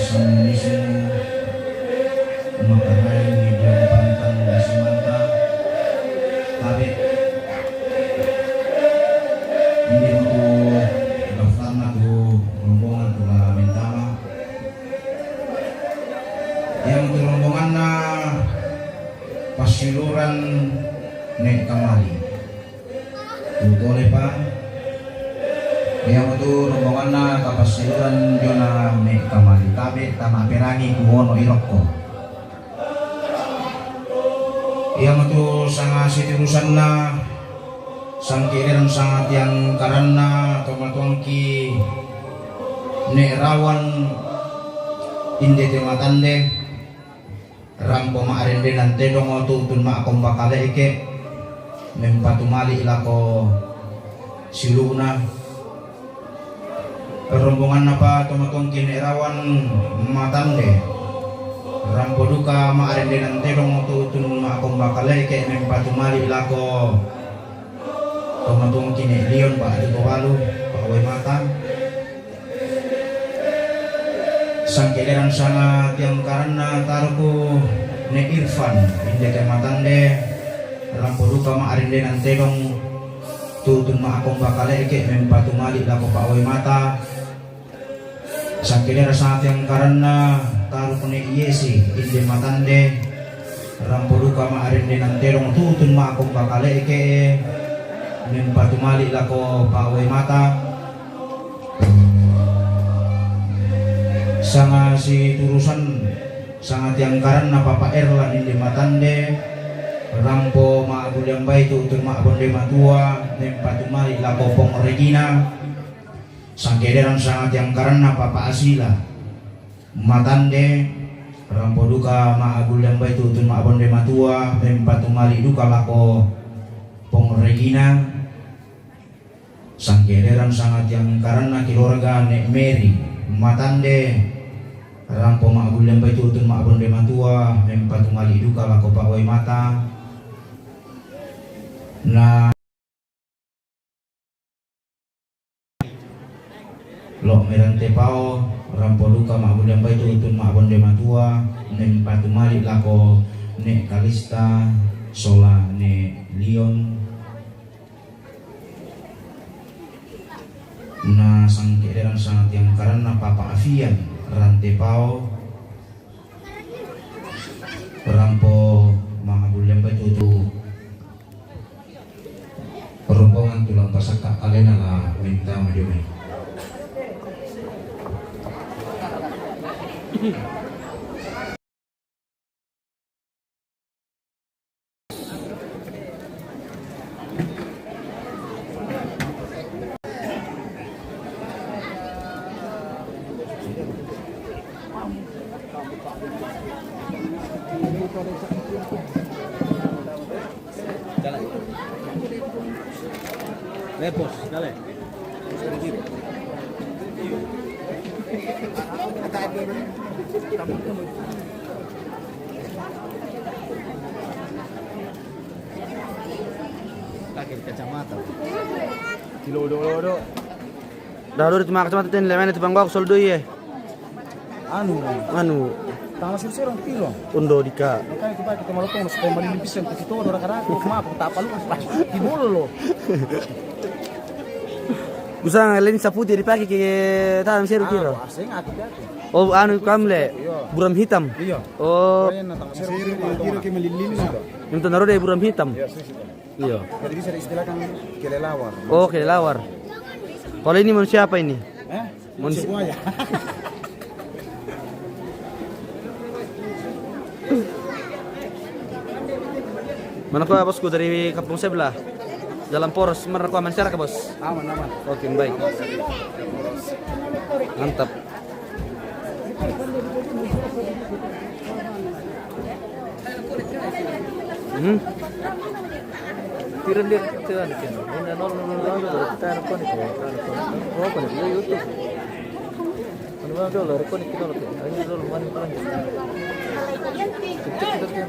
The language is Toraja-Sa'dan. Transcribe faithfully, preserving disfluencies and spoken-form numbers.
Sandismu, maka lain ni dia pantang dasi manta. Tapi ini untuk daftarna tu rombongan tu la mentama. Yang tu rombonganna Pasiluran Nek Kamali. Tu tole pa. Iamo tu rombonganna Kapasiluran jona Nek Kamali, tabe tama perangi kuono irokko. Iamo tu sanga siturusanna sangkederan sanga tiang karanna tomatuangki Nek Rawan inde te matande. Rampo ma'rendenan tedong tutun ma'kombakale'ke, mempatumali lako siluna. Rombonganna pa tomatuangki Nek Rawan matande. Rampo duka ma'rendenan tedong tutun ma'kombakale'ke, mempatumali lako tomatuangki Nek Lion, pa' tu tobalu, pa' uwai mata. Sangkederan sanga tiang karanna taruku Nek Irfan, inde te matande, rampo duka ma'rendenan tedong, tutun ma'kombakale'ke, mempatumali lako pa' uwai mata. Sangkederan sanga tiang karanna taruku Nek Yesi, inde matande, rampo duka ma'rendenan tedong, tutun ma'kombakale'ke, mempatumali lako pa' uwai mata. Sanga siturusan, sanga tiang karanna Papa Erlan inde matande, rampo ma'bulian baitu tutun ma'bonde matua, mempatumali lako Pong Regina. Sangkederan sanga tiang karanna Papa Asila matande, rampo duka ma'bulian baitu tutun ma'bonde matua, mempatumali duka lako Pong Regina. Sangkederan sanga tiang karanna keluarga Nek Meri matande, rampo ma'bulian baitu tutun ma'bonde matua, mempatumali duka lako pa' uwai mata. Na lo' merante pao, rampo duka ma'bulian baitu tutun ma'bonde matua, mempatumali lako Nek Kalista sola Nek Lion. Na sangkederan sanga tiang karanna Papa Afian rante pao, rampo ma'bulian baitu tutun rombongan tulang pasakka alena la mentama dio mai. Dale. Lepos, dale. Pakai kacamata. Kilo do do. Dah do itu maka kacamata ten lemene tu panggo aku soldo iye. Anu. Anu. Tama siro-siro ang piro. Undo dika. Makanya kita pakai kita malu tong supaya malilipisan ke kita orang kadang aku maaf tak palu di bolo lo. Usang lain saputi dipakai ke tanam seru piro. Asing aku jatuh. Oh, anu kamu le. Iya. Buram hitam. Iya. Oh. Pokoknya na tama siro-siro kira ke malilin. Minta naro deh buram hitam. Iya, sih, sih. Iya. Jadi bisa diistilahkan kelelawar. Oh, kelelawar. Kalau ini manusia apa ini? Eh? Manusia buaya. Mana kau, bosku, dari kampung sebelah? Jalan Poros, mana kau, aman secara ke, bos? Aman, aman. Oke, baik. Mantap. Hmm. Tiran dia, tiran dia. Ini nol, nol, nol, nol, tiran kau ni, tiran kau ni. Oh, kau ni, dia YouTube. Mana, mana, dulu, rekod ni kita, oke. Ini dulu, mana, mana. Cek, cek, cek, cek.